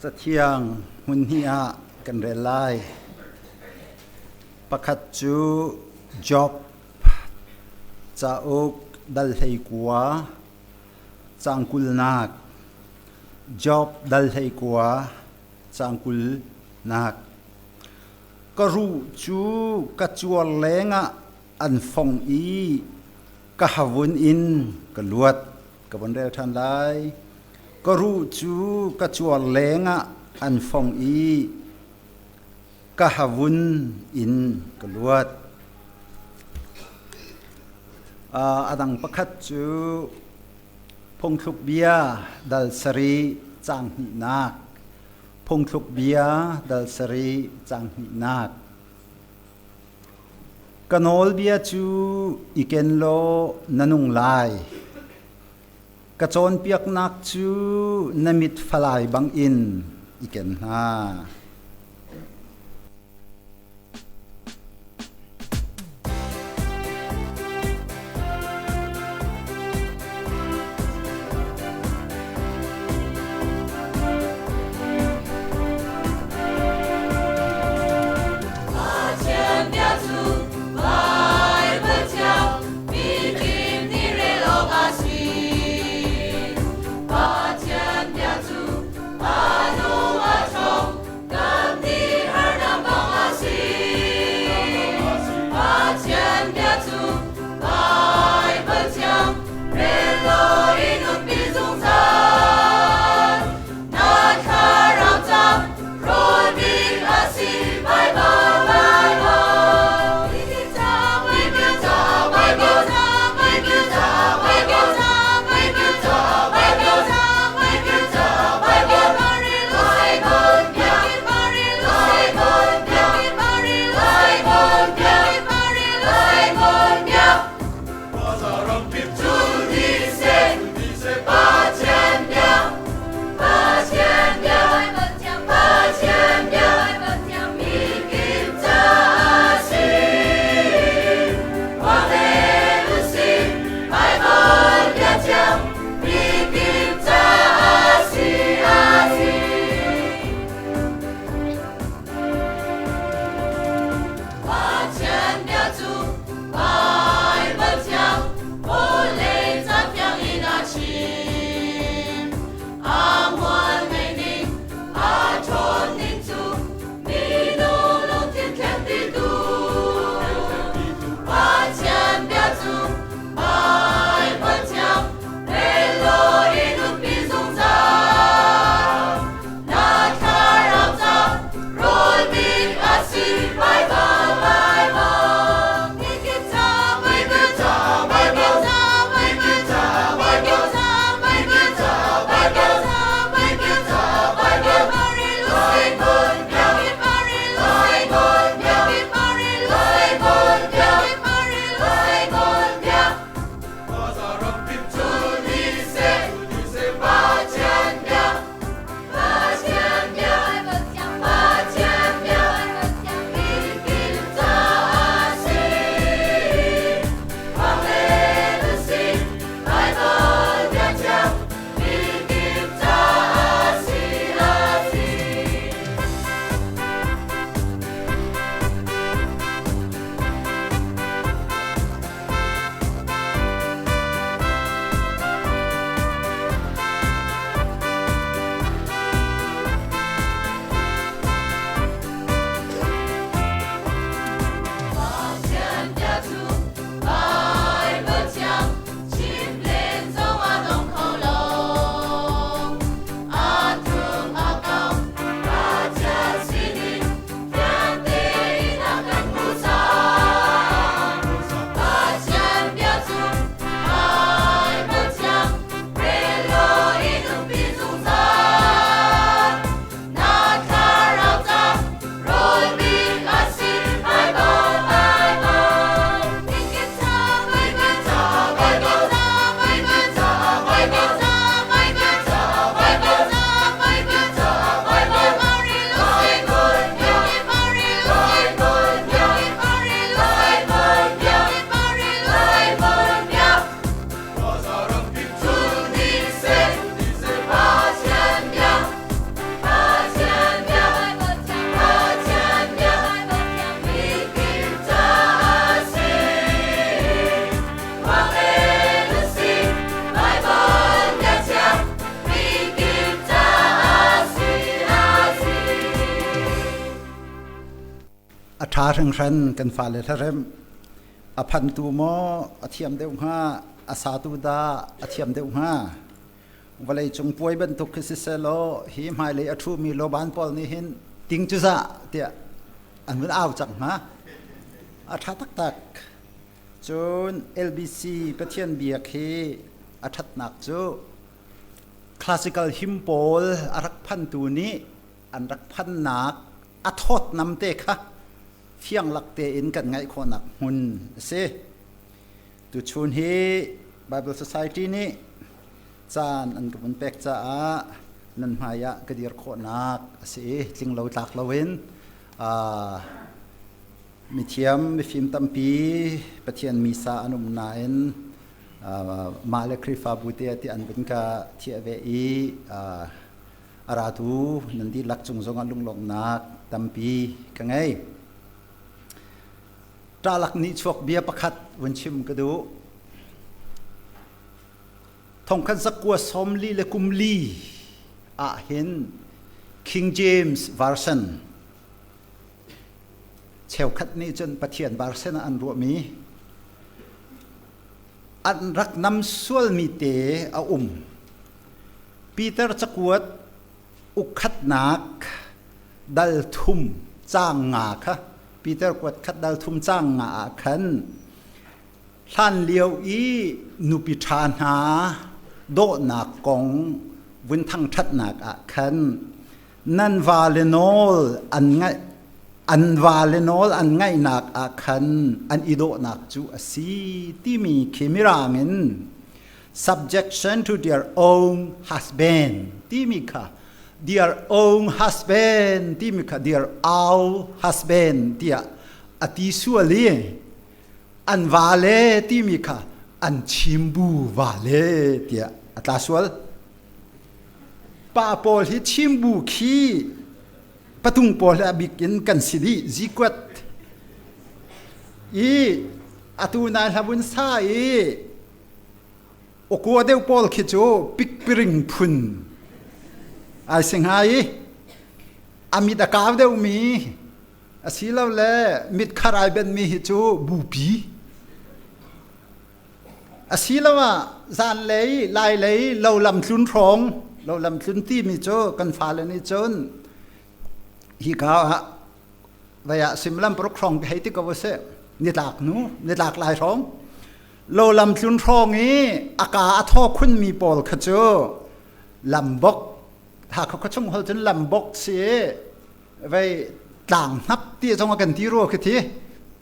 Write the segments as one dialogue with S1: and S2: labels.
S1: Cathiang hmun hnih ah kan rel lai. Pakhat cu Job cauk dal 19 caang 20nak. Job dal 19 caang 20nak. Ka ruh cu ka cuar lengah an fong i ka havun in ka luat. Ka von rel ṭhan lai. Ka ruh cu ka cuar lengah an fong i ka havun in ka luat. A dang pakhat cu Phungthluk bia dal sarih caang hnihnak. Phungthluk bia dal sarih caang hnihnak. Ka nawlbia cu i ken law na nung lai. Ka cawnpiaknak cu na mit falai bangin i ken hna.
S2: Pathian bia cu Baibal thiang mikip nih rel awk a si. Pathian bia cu a nung a ṭhawng.
S1: ṭha hringhran kan fale hlaremh. A phantu maw a thiam deuh hnga, a satu dah a thiam deuh hnga? Vawleicung puai bantuk khi siseh law hi hmailei a ṭhumi lawban pawl nih hin ting cu zah tiah an vun au cang hnga. A ṭha taktak. Cun LBC Pathian biak hi a ṭhatnak cu classical hymn pawl a rak phantu nih an rak phannak a thawtnam te kha fianglak tein kan ngaih khawhnak hmun a si. Tuchun hi Bible Society nih caan an ka vun pek caah nan hmai ah ka dir khawhnak a si i tling lo tlak loin mithiam mifim tampi Pathian misa an um nain mah le Khrihfabu te ti an vun ka thiah ve i a ratu nan dihlak cung zongah lunglawmhnak tampi ka ngei. Ṭalak nih chuak bia pakhat vun chim ka duh. Thongkhat zakua sawmli le kum li ah hin King James Version cheukhat nih cun Pathian version ah an ruahmi an rak nam sualmi te a um. Peter cakuat ukkhatnak dal thum caang nga kha Peter kuat khat dal thum caang nga ah khan hlan lio i nupi ṭha hna dawhnak kong vun thangṭhatnak ah khan nan vale nawl an ngaih an vale nawl an ngaihnak ah khan an i dawhnak cu a si timi khi mirang in subjection to their own husband timi kha their own husband timi kha their our husband tiah a ti sual i an vale timi kha an chimbu vale tiah a tla sual. Pa pawl hi chimbu khi patung pawl hi a bik in kan si dih zikuat i atu nai hlavun sa i ukua deuh pawl khi cu pikpiring phun ai si hnga i a mit a kau deuhmi asilole mit khar ai benhmi hi cu bupi Asiloah zanlei lailei lo lam tlun hrawng lo lam tlun timi cu kan fale nih cun hika ah vai ah simlam paruk hrawng hei ti ko seh nitlak nu nitlak lai hrawng lo lam tlun hrawng i a ka a thaw khunmi pawl kha cu lambok Hakha khuachung hol cun lambok si vei tlang hnap ti zong a kan ti rua khi thi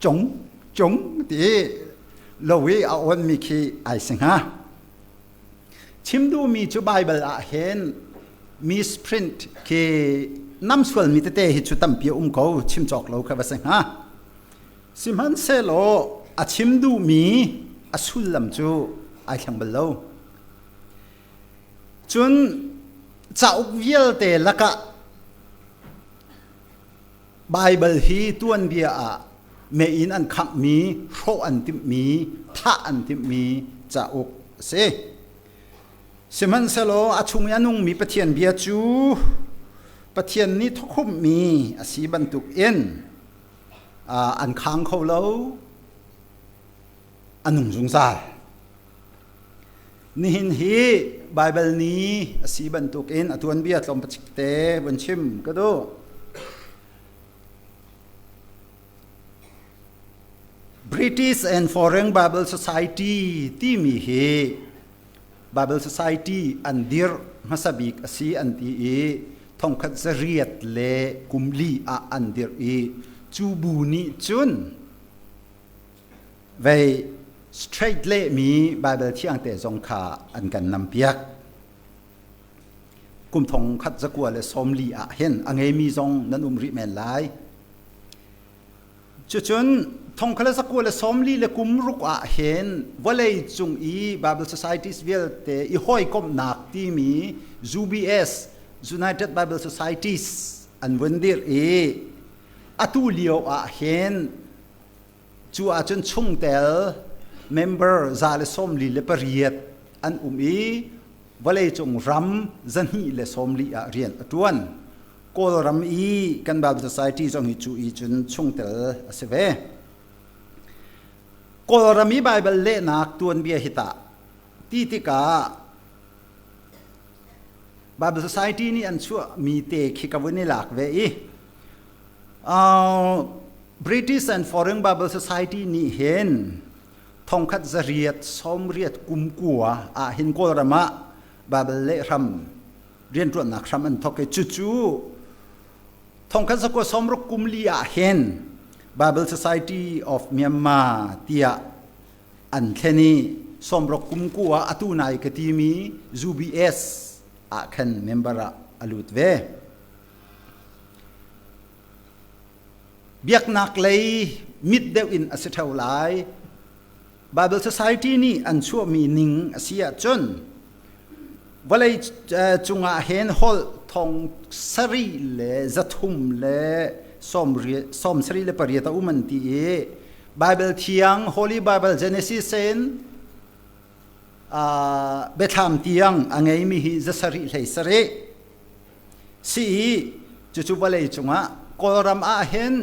S1: cung cung ti lo i a on mi khi ai si hnga. Chim duhmi cu Bible ah hin misprint khi nam sual mi tete hi cu tampi a um ko chim cawk lo kha va si hnga. Sihmanhsehlaw a chim duhmi a sullam cu ai thleng bal lo. Cun cauk vialte lakah Baibal hi tuanbia ah mei in an khanghmi, hrawh an timhmi, thah an timhmi cauk a si. Sihmanhsehlaw a chung i a nungmi Pathian bia cu Pathian nih thawkhumhmi a si bantukin an khang kho lo, a nung zungzal. Nihin hi Baibal ni a si bantukin a tuanbia tlawmpacik te vun chim ka duh. British and Foreign Bible Society timi hi Bible Society an dirh hmasa bik a si an ti i thongkhat zariat le kum li ah an dirh i cu bu nih cun Vei straight lehmi Baibal thiang te zong kha an kan nampiak. Kum thong khat zakua le sawmli ah hin a ngeimi zong nan um rih men lai. Cucun thong khat le zakua le sawmli le kum ruk ah hin vawlei cung i Bible Societies vialte i hawikomhnak timi UBS United Bible Societies an vun dirh i atu lio ah hin Cu ahcun chungtel member 148 an um i vawleicung ram 240 ah rian a ṭuan. Kawlram i kan Bible Society zong hi cu i cun chungtel a si ve. Kawlram i Bible lehnak tuanbia hi tah ti tikah Bible Society nih an chuahmi te khi ka vun i lak ve i British and Foreign Bible Society nih hin thongkhat zariat sawmriat kum kua ah hin Kawlram ah Bible lehram rianṭuannak hram an thawk i cucu thongkhat zakua sawmruk kum li ah hin Bible Society of Myanmar tiah an thlen i sawmruk kum kua atu nai ka timi UBS ah khan member ah a lut ve. Biaknak lei mit deuh in a si ṭheo lai. Bible Society nih an chuahmi ning a si ahcun vawlei cungah hin holh thong sarih le zathum le sawm sarih le pariat a um an ti i Bible thiang Holy Bible Genesis in biathlam tiang a ngeimi hi zasarih hlei sarih si i cucu vawlei cungah Kawlram ah hin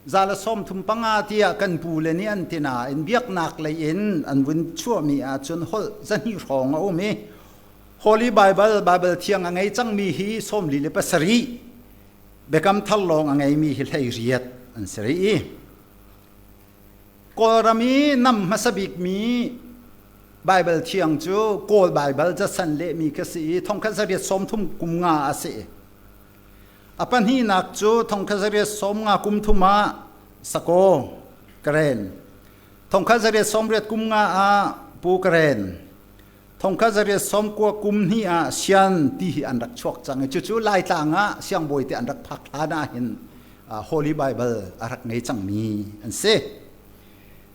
S1: zala 35 tiah kan pu le nih an ti nain biaknak lei in an vun chuahmi ahcun holh zahnih hrawng a um i Holy Bible Bible thiang a ngei cangmi hi 47 Biakam Thar lawng a ngeimi hi 18 an si rih i Kawlram i nam hmasa bikmi Baibal thiang cu Kawl Baibal casan lehmi kha si i thongkhat zariat sawmthum kum nga a si. A pahnihnak cu thongkhat zariat sawm nga kum thum ah Sakaw Karen, thongkhat zariat sawmriat kum nga ah Pu Karen, thongkhat zariat sawmkua kum hnih ah Sian ti hi an rak chuak cang i cucu Laitlang ah siangbawi te an rak phak hlan ah hin Holy Bible a rak ngei cangmi an si.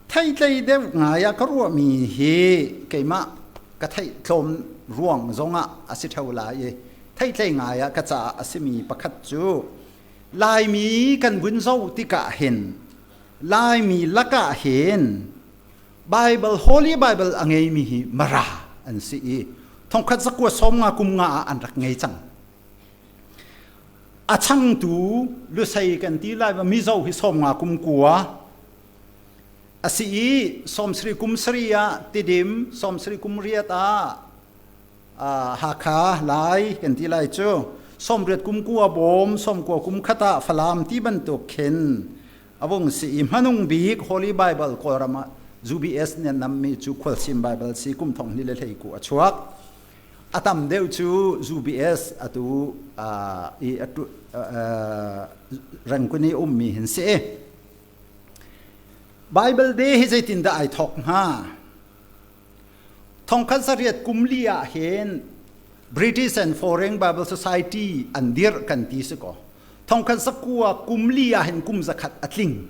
S1: Theitlei deuh ngai ah ka ruahmi hi keimah ka theih tlawm ruang zongah a si ṭheo lai i theitlei ngai ah ka caah a simi pakhat cu Laimi kan vun zoh tikah hin Laimi lakah hin Bible Holy Bible a ngeimi hi Mara an si i thongkhat zakua sawm nga kum nga ah an rak ngei cang. A changtu Lusei kan ti lai Mizo hi sawm nga kum kua a si i sawmsarih kum sarih ah Tidim sawmsarih kum riat ah Hakha Lai kan ti lai cu sawmriat kum kua Bawm sawmkua kum khat ah Falam ti bantuk khin a vung si i hmanung bik Holy Bible Kawlram ah UBS nih an nammi cu Khualsim Bible si kum thong hnih le hlei ku a chuak a tam deuh cu UBS atu i Rangkun i ummi hin si. Bible Day hi zeitindah ai thawk hnga? Thongkhat zariat kum li ah hin British and Foreign Bible Society an dirh kan ti si ko. Thongkhat zakua kum li ah hin kum zakhat a tling.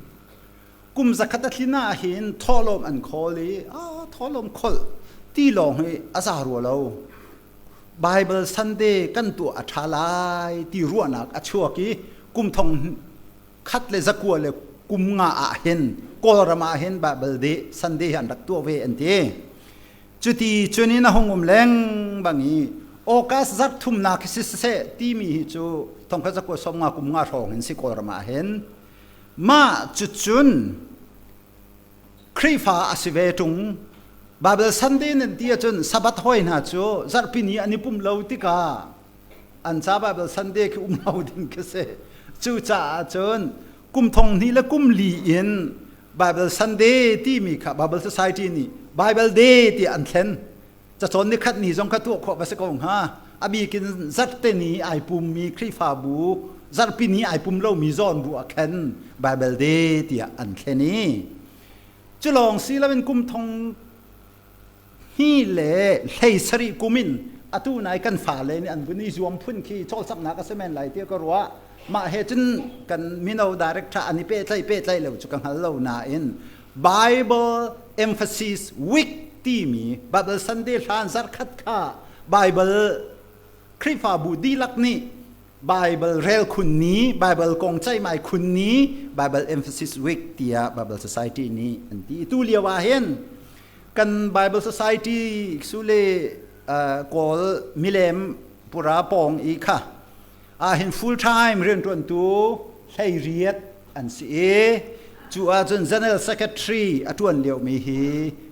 S1: Kum zakhat a tlin ah hin thawhlawm an khawl i thawhlawm kholh ti lawng hi a za rua lo. Bible Sunday kan tuah a ṭha lai ti ruahnak a chuak i kum thong khat le zakua le kum nga ah hin Kawlram ah hin Bible Day Sunday hi an rak tuah ve an ti. Cuti cun in a hung um leng bang i August zarh thumnak hi siseh timi hi cu thongkhat zakua sawm nga kum nga hrawng in si Kawlram ah hin mah cucun Khrihfa a si ve ṭung Bible Sunday nan ti ahcun Sabbath hoi hna cu zarhpi ni an i pum lo tikah an ca Bible Sunday khi um lo ding khi si. Cucaah cun kum thong hnih le kum li in Bible Sunday timi kha Bible Society nih Bible Day tiah an thlen. Cacawn ni khat ni zong kha tuah khawh va si ko hnga. A bik in zarhte ni ai pummi Khrihfabu zarhpi ni ai pum lomi zawn bu ah khan Bible Day tiah an thlen i cu lawng si loin kum thong hi le hlei sarih kum in atu nai kan fale nih an vun i zuam phun khi cawlcanghnak a si men lai tiah ka ruah. Mah he cun kan mino director an i pehtlaih pehtlaih lo cu ka hngal lo nain Bible Emphasis Week timi Bible Sunday hlan zarkhat kha Bible Khrihfabu dihlak nih Bible rel khun ni, Bible kong ceihmai khun ni, Bible Emphasis Week tiah Bible Society nih an ti. Tu lio ah hin kan Bible Society sule Kawl milem pura pawng i kha Ah hin full time rianṭuantu 18 an si i cu ahcun General Secretary a ṭuan liomi hi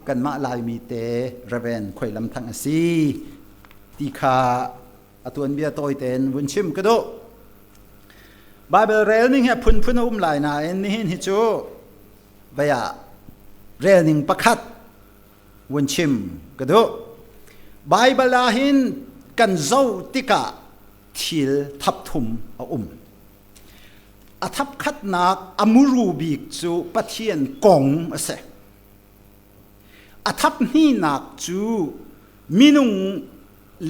S1: kanmah Laimi te Reverend Khuai Lam Thang a si ti kha a tuanbia tawi tein vun chim ka duh. Bible rel ning hi a phunphun a um lai nain nihin hi cu vei ah rel ning pakhat vun chim ka duh. Bible ah hin kan zoh tikah thil thapthum a um. A thapkhatnak a muru bik cu Pathian kong a si. A thaphnihnak cu minung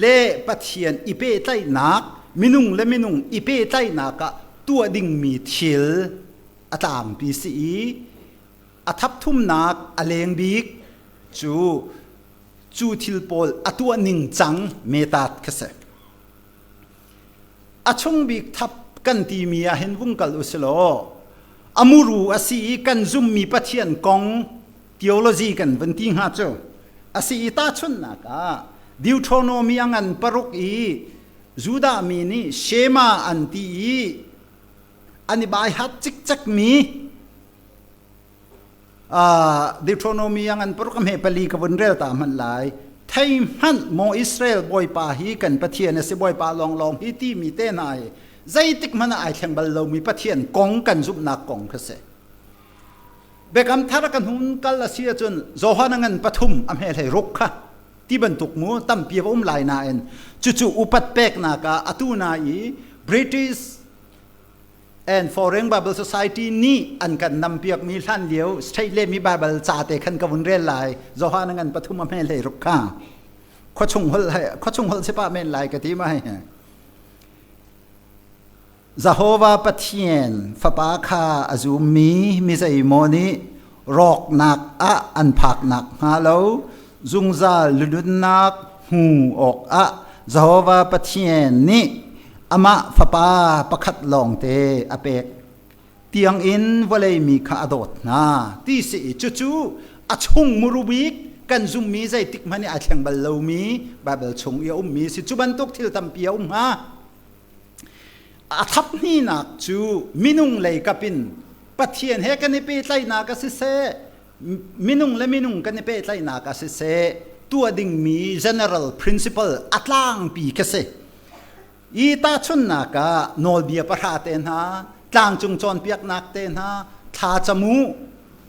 S1: le Pathian i pehtlaihnak, minung le minung i pehtlaihnak ah tuah dingmi thil a tlangpi si i a thapthumnak a leng bik cu cu thil pawl a tuah ning cang metat kha si. A chung bik thap kan timi ah hin vung kal usilaw a muru a si i kan zummi Pathian kong theology kan vun ti hnga cu a si i tahchunhnak ah Deuteronomy a ngan 6 i Judah mi nih Shema an ti i an i baihat cikcek mi Deuteronomy a ngan 6 a hme 4 ka vun rel ta hmanh lai. Thei hmanh maw Israel Bawipa hi kan Pathian a si Bawipa lawnglawng hi timi te hna hi zeitik hmanh ah ai thleng bal lomi Pathian kong kan zumhnak kong kha si. Biakam thar kan hun kal a si ahcun Johan a ngan 3 a hme 16 kha ti bantuk mu tampi a um lai nain cucu upat peknak ah atu na i British and Foreign Bible Society nih an kan nampiakmi hlan lio state le mi Bible ca te khan ka vun rel lai. Johan ngan 3 a hme 16 kha khuachung hol khuachung hol sipa men lai ka ti mai. Jehovah Pathian fapa kha a zummi mi zeimaw nih rawknak ah an phaknak hnga lo zungzal lununnak hmu awkah Jehovah Pathian nih amah fapa pakhat lawngte a pek tiangin vawlei mi kha a dawt hna ti si i cucu a chung muru bik kan zummi zeitik hmanh i ai thleng bal lomi Baibal chung i a ummi si. Cu bantuk thil tampi a um hnga. A thap hninak cu minung lei kap in Pathian he kan i pehtlaihnak a siseh, minung le minung kan i pehtlaihnak ah siseh, tuah dingmi general principle a tlangpi kha si. I tahchunhnak ah nawlbia 10 te hna, tlangcung cawnpiaknak te hna, thla cam u,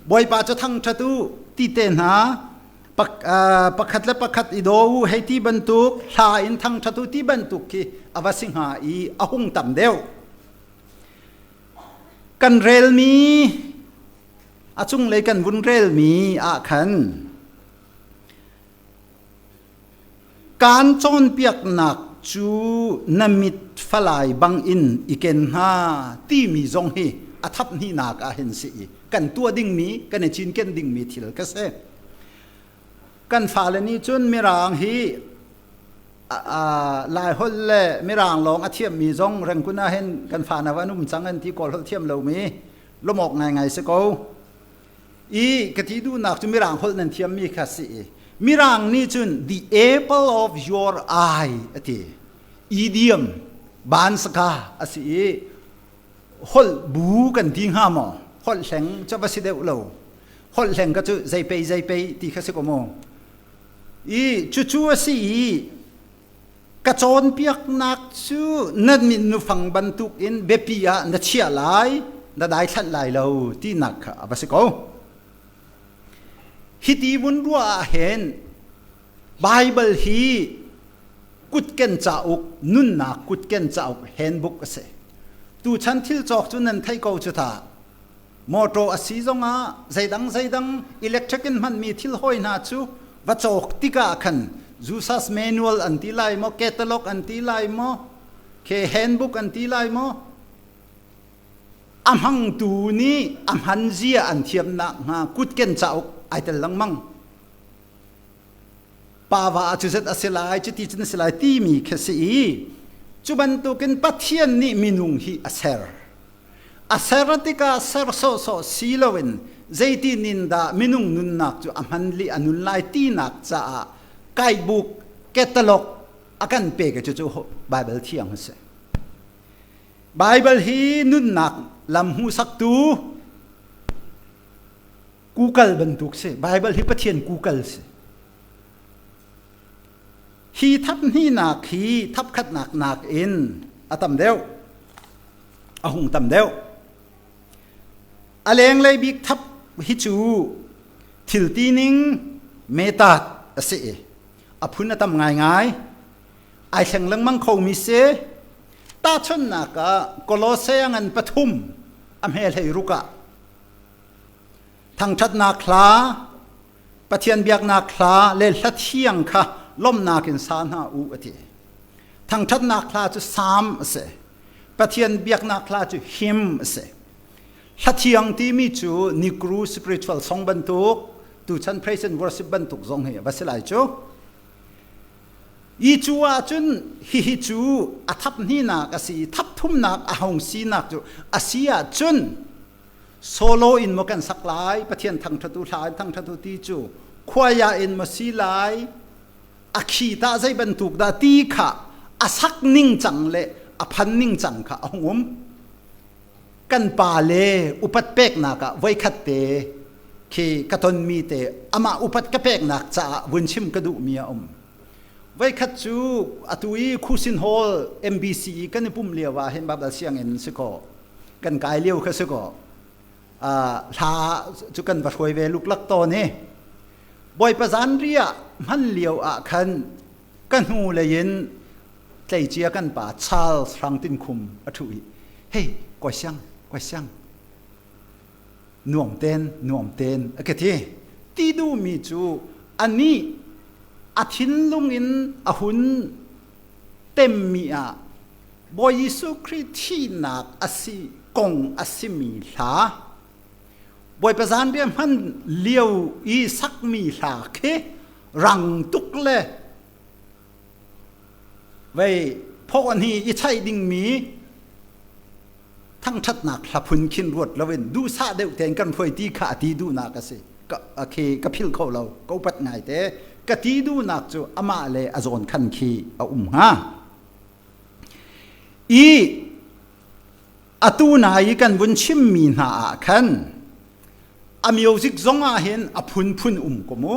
S1: Bawipa cu thangṭhat u ti te hna, pakhat le pakhat i daw u hei ti bantuk, hla in thangṭhat u ti bantuk khi a va si hnga i a hung tam deuh. Kan relmi a cunglei kan vun relmi ah khan kaan cawnpiaknak cu na mit falai bangin i ken hna timi zong hi a thap hnihnak ah hin si i kan tuah dingmi kan i cinken dingmi thil ka si. Kan fale nih cun Mirang hi Laiholh le Mirang lawng a thiammi zong Rangoon ah hin kan fa na van um cang an ti. Kawl holh thiam lomi lawmawk ngaingai si ko. I ka ti duhnak cu Mirang holh nan thiammi kha si i Mirang nih cun the apple of your eye a ti. Idiom bansaka a si i holh bu kan ti hnga maw, holh hleng cu va si deuh lo, holh hleng ka cu zei pei zei pei ti kha si ko mu. I cucu a si i ka cawnpiaknak cu na mit nufang bantuk in biapi ah na chiah lai, na daithlanh lai lo tinak kha a va si ko. Hiti vun ruah ah hin Bible hi kutken cauk, nunnak kutken cauk, handbook a si. Tuchan thil cawk cu nan theih ko cu ta. Motor a si zongah zeidang zeidang electric in hmanmi thil hawi hna cu va cawk tikah khan users manual an ti lai maw, catalog an ti lai maw, ke handbook an ti lai maw, a hmangtu nih a hman zia an thiamnak hnga kutken cauk ai tel lengmang. Pa va ah cuzet a si lai, cuti cun a si lai timi khi a si i cu bantukin Pathian nih minung hi a ser. A ser tikah ser sawhsawh si loin zeitin in dah minung nunnak cu a hman li a nun lai tinak caah guidebook, catalog a kan pek i cucu Bible thiang a si. Baibal hi nunnak lam hmuhsaktu Google bantuk si. Baibal hi Pathian Google si. Hi thap hnihnak hi thap khatnak nakin a tam deuh. A hung tam deuh. A lenglei bik thap hi cu thil tining metat a si i a phun a tam ngaingai. Ai thleng lengmang khomi si. Tahchunhnak ah Kolose a ngan pathum a hme hlei ruk ah thangṭhatnak hla, Pathian biaknak hla le hla thiang kha lawmhnak in sa hna u a ti. Thangṭhatnak hla cu salm a si. Pathian biaknak hla cu hymn a si. Hla thiang timi cu Negro spiritual song bantuk, tuchan praise and worship bantuk zong hi va si lai cu. I cu ahcun hihi cu a thap hninak a si i thap thumnak a hung sinak cu a si ahcun solo in maw kan sak lai Pathian thangṭhatu hla in thangṭhatu ti cu khuaya in maw si lai a khi tah zei bantuk dah ti kha a sak ning cang le a phan ning cang kha a hung um. Kan pa le upat peknak ah voikhat te khi ka tonmi te amah upat ka peknak caah vun chim ka duhmi a um. Voikhat cu atu i Khusin Hall MBC i kan i pumh lio ah hin Bible sianginn si kaw kan kai lio kha si kaw hla cu kan va hruai ve luklak tawn i Bawipa zanri ah hman lio ah khan ka hnu lei in tleicia kan pa Charles Hrang Tin Khum a ṭhu i hei kawi siang kawi siang nuam ten nuam ten a ka ti. Ti duhmi cu anih a thinlung in a hun temmi ah Bawi Jesuh Khrih thihnak a si kong a simi hla Bawipa zanriah hman lio i sakmi hla khi rang tuk le vei phawh hi i chaih dingmi thangṭhatnak hla phun khin ruat loin duhsah deuh tein kan hruai ti kha a ti duhnak a si. Ka khi ka philh kho lo, ka upat ngaite. Ka ti duhnak cu amah le a zawn khan khi a um hnga. I atu na i kan vun chimmi hna ah khan a music zong ah hin a phunphun um ko mu.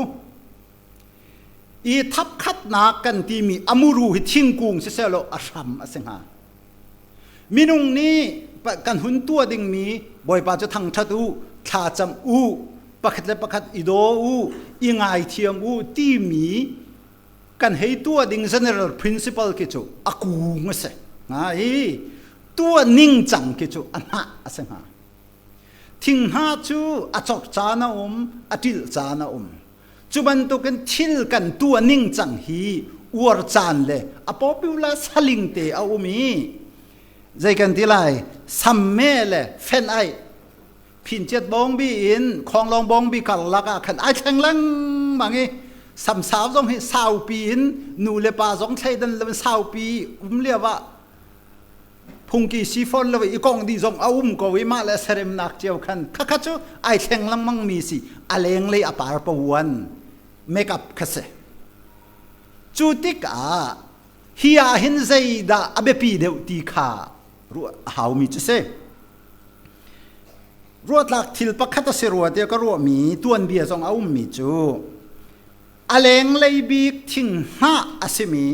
S1: I thapkhatnak kan timi a muru hi thingkung siseh law a hram a si hnga. Minung nih kan hun tuah dingmi Bawipa cu thangṭhat u, thlacam u, pakhat le pakhat i daw u, i ngaithiam u timi kan hei tuah ding general principle khi cu a kung a si. Nga i tuah ningcang khi cu a hnah a si hnga. Thing hna cu a cawk caan a um, a ṭilh caan a um. Cu bantukin thil kan tuah ningcang hi uar caan le a popular saling te a um i zei kan ti lai samme le fen ai phinchiat bawngbi in khawnglawng bawngbi karlak ah khan ai thleng lengmang i samsau zong hi saupi in nu le pa zong thleidan lo in saupi um lio ah phungki si fawn lo i kong dih zong a um ko i mah le seremnak cio khan khakha cu ai thleng lengmang mi si a lenglei a par pawan makeup kha si. Cu tikah hi ah hin zeidah a biapi deuh ti kha ruah a haumi cu si. Ruatlak thil pakhat a si rua tiah ka ruahmi tuanbia zong a ummi cu a lenglei bik thinghnah a simi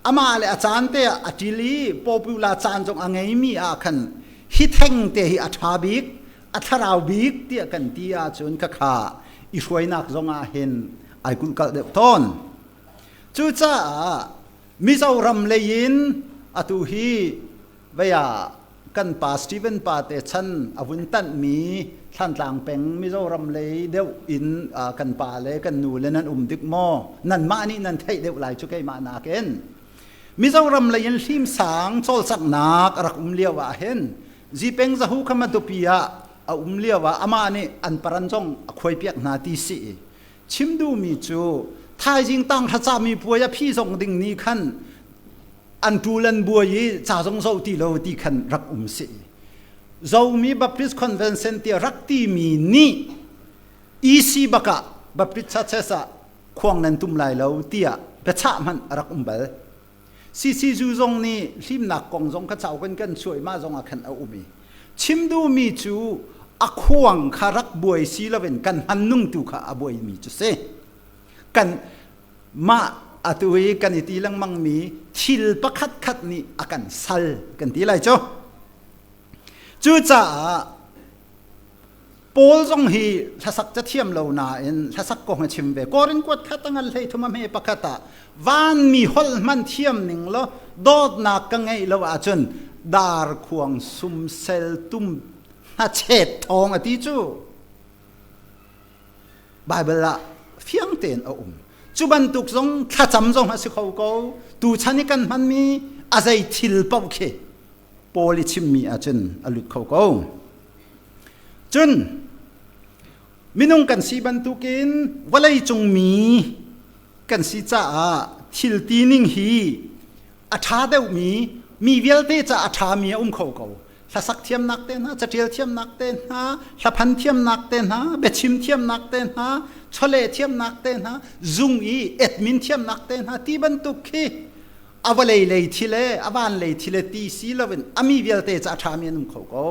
S1: amah le a caan te ah a ṭil i popular caan zong a ngeimi ah khan hi theng te hi a ṭha bik a thlarau bik tiah kan ti ahcun khakha i hruainak zong ah hin ai kulhkalh deuh tawn. Cucaah Mizoram lei in atu hi vei ah kan pa Stephen pa te chan a vun tanhmi Thlantlang peng Mizoram lei deuh in kan pa le kan nu le nan um dik maw? Nanmah nih nan theih deuh lai cu keimah nakin. Mizoram lei in hlimsang cawlcanghnak a rak um lio ah hin Zipeng Zahu kha Matupi ah a um lio ah amah nih an paran zong a khuaipiak hna ti si. Chim duhmi cu thaizing tang thlacami puai a phi zong ding nih khan an ṭul an buai i ca zong zoh ti lo ti khan rak um si. Zomi Baptist Convention ti rak timi nih EC bakah Baptist Churches ah khuang nan tum lai lo tiah biachah hmanh a rak um bal. CCU zong nih hlimnak kong zong kha cauk in kan chuah i mah zong ah khan a um i chim duhmi cu a khuang kha rak buai si loin kan hman nung tu kha a buaimi cu si. Kan mah atu i kan i ti lengmang mi thil pakhat khat nih a kan sal kan ti lai cu. Cucaah Paul zong hi hlasak ca thiam lo nain hlasak kong a chim ve. Korin kuat khat a ngal hlei thum a hme pakhat ah vanmi holh hman thiam ning law dawtnak ka ngeih lo ahcun darkhuang sumsel tum hnachet thawng a ti cu. Baibal ah fiang tein a um. Cu bantuk zong thlacam zong a si kho ko. Tuchan i kan hmanmi a zei thil paoh khi Paul i chimmi ahcun a lut kho ko. Cun minung kan si bantukin vawleicung mi kan si caah thil tining hi a ṭha deuhmi mi vialte caah a ṭhami a um kho ko. Hlasak thiamnak te hna, caṭial thiamnak te hna, hlaphan thiamnak te hna, biachim thiamnak te hna, chawleh thiamnak te hna, zung i admin thiamnak te hna ti bantuk khi a vawlei lei thil le a van lei thil le ti si loin a mi vialte ca a ṭhami an um kho ko.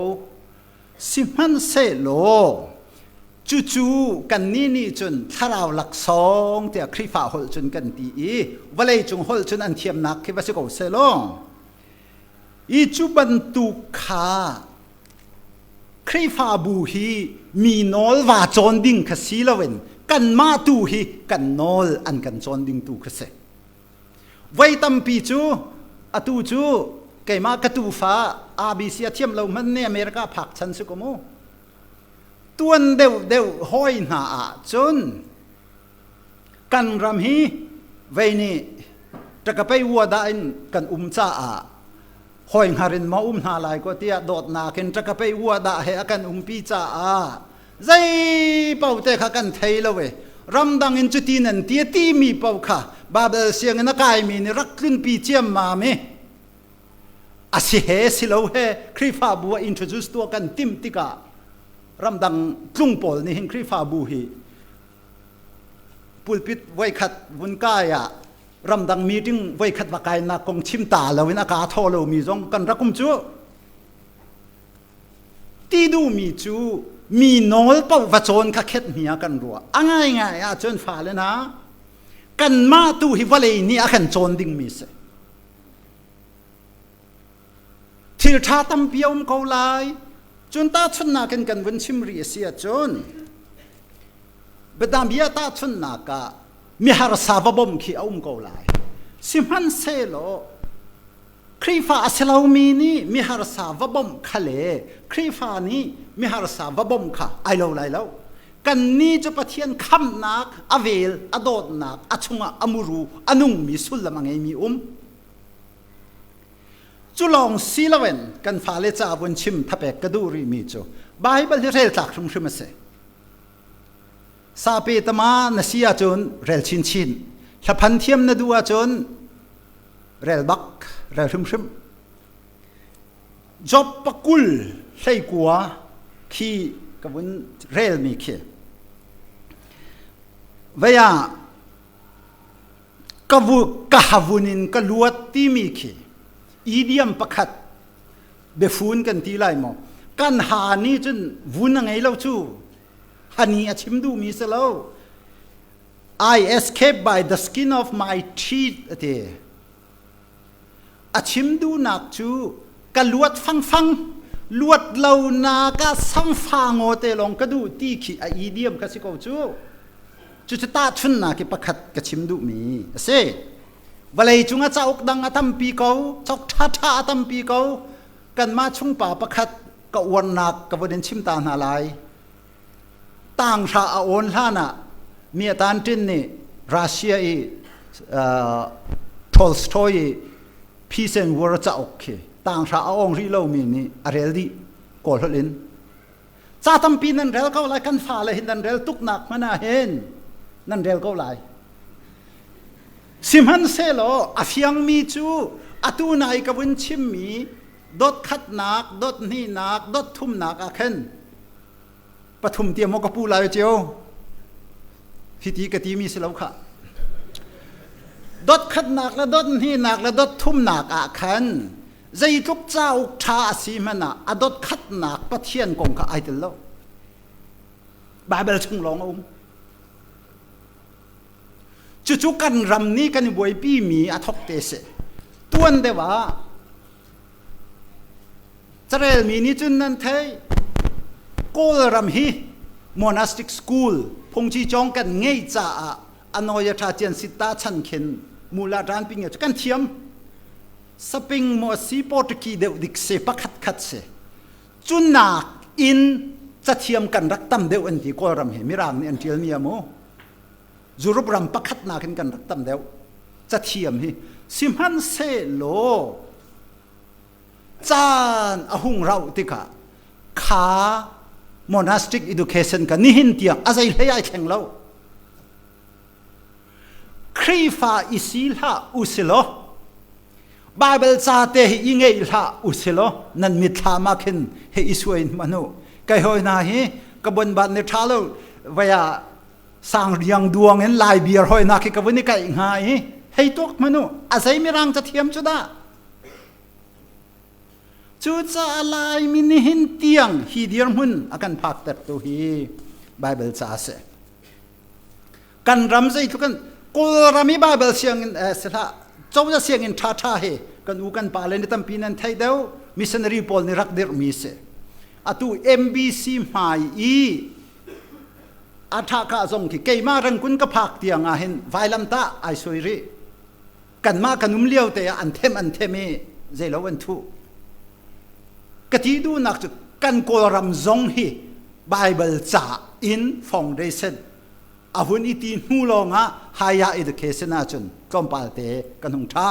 S1: Sihmanhsehlaw cucu kannih nih cun thlarau laksawng tiah Khrihfa holh cun kan ti i vawlei cung holh cun an thiamnak khi va si ko sehlaw i cu bantuk kha Khrihfabu hi mi nawl va cawn ding kha si loin kanmah tu hi kan nawl an kan cawn ding tu kha si. Voi tampi cu atu cu keimah ka tufa ABC a thiam lo hmanh nih America phak chan si ko mu. Tuan deuh deuh hawi hna ah cun kan ram hi vei nih takapei wada in kan um caah hawi hngar in ma um hna lai ko tiah dawtnak in takapei wada he a kan umpi caah zei paoh te kha kan thei lo e ramdang in cuti nan ti ti mi paoh kha Babel sianginn a kaimi nih rak tlunpi ciammam i a si he si lo he Khrihfabu ah introduce tuah kan timh tikah ramdang tlung pawl nih hin Khrihfabu hi pulpit voikhat vun kai ah ramdang meeting voikhat va kainak kong chim ta lo in a ka thaw lomi zong kan rak um cu. Ti duhmi cu mi nawl paoh va cawn kha khet hni ah kan ruah. A ngaingai ahcun fale hna, kanmah tu hi vawlei nih a kan cawn dingmi si. Thil ṭha tampi a um ko lai. Cun tahchunhnak in kan vun chim rih a si ahcun, biadambia tahchunhnak ah miharsa va bawmh khi a um ko lai. Sihmanhsehlaw Khrihfa a si lomi nih miharsa va bawmh kha le Khrihfa nih miharsa va bawmh kha ai lo lai lo. Kannih cu Pathian khamhnak, a vel, a dawtnak, a chungah a muru, a nungmi sullam a ngeimi um. Cu lawng si loin kan fale ca vun chim thapek ka duh rihmi cu Baibal hi rel tlak hrimhrim a si. Sape tama na si ahcun rel chinchin. Hlaphan thiam na duh ahcun rel bak rel hrimhrim job pakul hleikua khi ka vun relmi khi vei ah ka vu ka havun in ka luat timi khi idiom pakhat biafun kan ti lai maw kan ha ni cun vun a ngei lo cu hani a chim duhmi si lo I escape by the skin of my teeth a ti. A chim duhnak cu ka luat fangfang luat lo na ka samfa ngaw te lawng ka duh ti khi a idiom ka si ko cu. Cucu tahchunnak hi pakhat ka chim duhmi a si. Vawlei cung ah cauk dang a tampi ko, cauk ṭhaṭha a tampi ko. Kanmah chungpa pakhat ka uarnak ka vun in chim ta hna lai. Tanghra a awn hlan ah mi a tanṭin nih Russia i Tolstoy i Peace and War cauk khi tanghra a awng rih lomi nih a rel dih Kawl holh in. Ca tampi nan rel ko lai kan fale hin nan rel tuknak hmanh ah hin nan rel ko lai. Sihmanhsehlaw a fiangmi cu atu nai ka vun chimmi dot khatnak, dot hnihnak, dot thumnak ah khin pathum tiang maw ka pu lai cio hiti ka timi si lo kha. Dot khatnak le dot hnihnak le dot thumnak ah khan zeitluk cauk ṭha a si hmanh ah a dot khatnak Pathian kong kha ai tel lo. Baibal chung lawng a um. Cucu kan ram nih kan i buaipi mi a thok te si. Tuan deuh ah carelmi nih cun nan theih Kawlram hi monastic school phungchi cawng kan ngei caah anoya tha cian sitta chan khin mula ran ping cu kan thiam saping mo si portuki deuh dik se pakhat khat se cunak in cathiam kan rak tam deuh an ti Kawlram hi mirang nih an tial mi amu Europe ram pakhat nakin kan rak tam deuh cathiam hi sihmanhsehlaw caan a hung rauh tikah kha monastic education ka nihin tiang a zei hlei ai thleng lo. Khrihfa i si hlah usilaw Bible ca te hi i ngeih hlah usilaw nan mitthlam ah khin he i suai hmanh u. Kai hoi hna hi ka bon bat ni tha lo vaya sang riang duang in lai beer hoi na khi ka vun i kaih hnga i hei tuak hmanh u a zei mirang ca thiam cu dah. Cucaah Laimi nihin tiang hi dirhmun a kan phaktertu hi Baibal ca a si. Kan ram zeitluk in Kawlram i Baibal sianginn sihlah cozah sianginn ṭhaṭha hi kan u kan pa le ni tampi nan theih deuh missionary pawl nih rak dirhmi si. Atu MBC hmai i a ṭhaka zong khi keimah Rangoon ka phak tiang ah hin vailamtah ai sui rih. Kanmah kan um lio te ah an them an them i zeilo an thuh. Ka ti duhnak cu kan Kawlram zong hi Bible ca in foundation a hun i ti hnu lawng ah higher education ahcun tlawmpal te kan hung ṭha.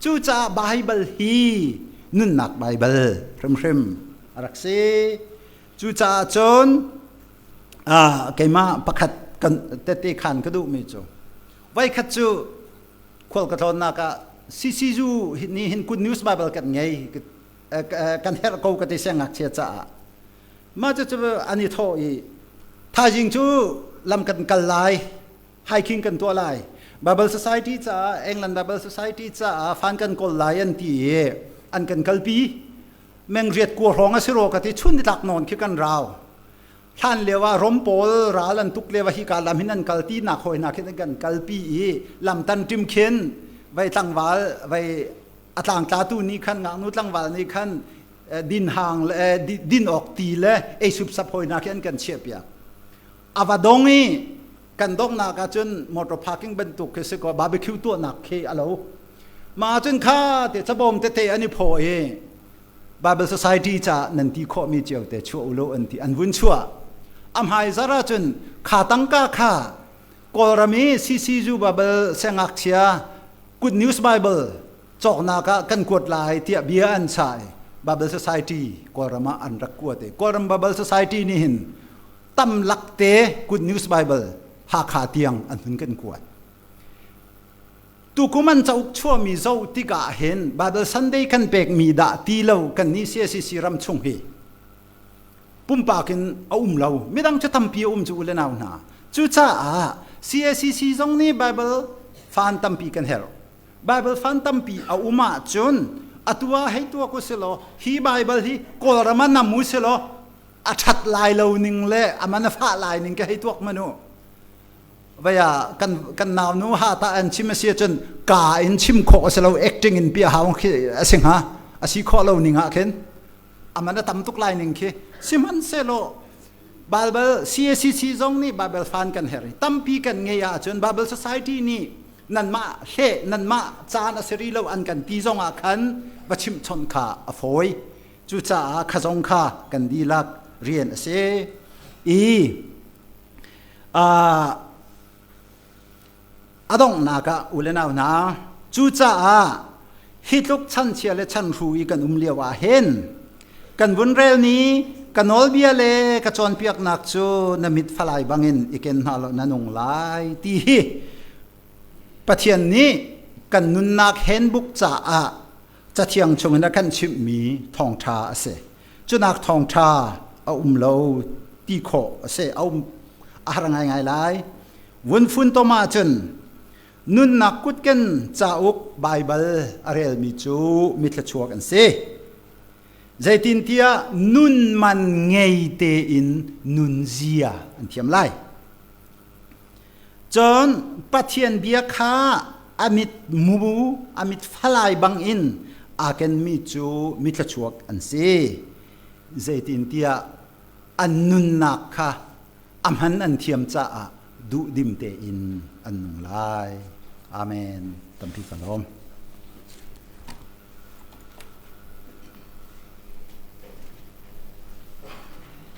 S1: Cucaah Bible hi nunnak Bible hrimhrim a rak si. Cucaah cun keimah pakhat kan tete khan ka duhmi cu Voikhat cu khual ka tlawnnak ah CCU nih hin Good News Bible kan ngei kan herh ko ka ti siangngakchia caah. Mah cu cu an i thawh i thaizing cu lam kan kal lai, hiking kan tuah lai. Bible Society caah England Bible Society caah fan kan kawl lai an ti i an kan kalpi. Mengriat kua hrawng a si rua ka ti chun nitlak nawn khi kan rau. Hlan lio ah Rom pawl ral an tuk lio ah hika lam hin an kal ti nak hawi hna khin an kan kalpi i lam tan ṭim khin vei tlangval vei a tlangtlatu nih khan ngaknu tlangval nih khan din hang le din awk ti le ei supsap hawi hna khi an kan chiahpiak. A va dong i kan donghnak ah cun motor parking bantuk khi si ko barbecue tuahnak khi a lo. Mah cun kha te cabawm tete an i phaw i Bible Society ca nan ti khawhmi cio te chuah u law an ti an vun chuah. A hmai zar ahcun kha tangka kha Kawlram i CCU Bible siangngakchia Good News Bible cawknak ah kan kuat lai tiah bia an chah i Bible Society Kawlram ah an rak kuat i Kawlram Bible Society nih hin tam lakte Good News Bible Hakha tiang an hun kan kuat. Tukum an cauk chuahmi zoh tikah hin Bible Sunday kan pekmi dah ti lo kan nih CACC ram chung hi pumpak in a um lo. Midang cu tampi a um cu u le nau hna. Cucaah CACC zong nih Bible fan tampi kan herh. Bible fan tampi a um ahcun atu ah hei tuak u silaw hi Bible hi Kawlram ah nam u silaw a ṭhat lai lo ning le a man a fah lai ning ka hei tuak man u. Vaya kan kan nau nu ha ta an chim a si ahcun ka in chim khawh a si lo acting in pia hau khi a si hnga a si khawh lo ning ah khin aman a tam tuk lai ning khi sihmanhsehlaw Bible CACC zong nih Bible fan kan herh i tampi kan ngei ahcun Bible Society nih nanmah hle nanmah caan a si rih lo an kan ti zong ah khan va chimh chawnh kha a fawi cucaah kha zong kha kan dihlak rian a si i A donghnak ah u le nau hna, cucaah hi tluk chanchia le chanhru i kan um lio ah hin kan vun rel ni ka nawlbia le ka cawnpiaknak cu na mit falai bangin i ken hna law na nung lai ti hi Pathian nih kan nunnak handbook caah Cathiang chungin a kan chimhmi thawngṭha a si. Cunak thawngṭha a um lo ti khawh a si. A um a har ngaingai lai. Vun funtom ahcun Nunnak kutken cauk Baibal a relmi cu mithluachuak an si. Zeitintiah nun man ngei tein nun zia an thiam lai. Cun Pathian bia kha a mit mu a mit falai bangin aa kenmi cu mithluachuak an si. Zeitintiah an nunnak kha a hman an thiam caah duhdim tein an nung lai. Amen. Tampi ka lawm.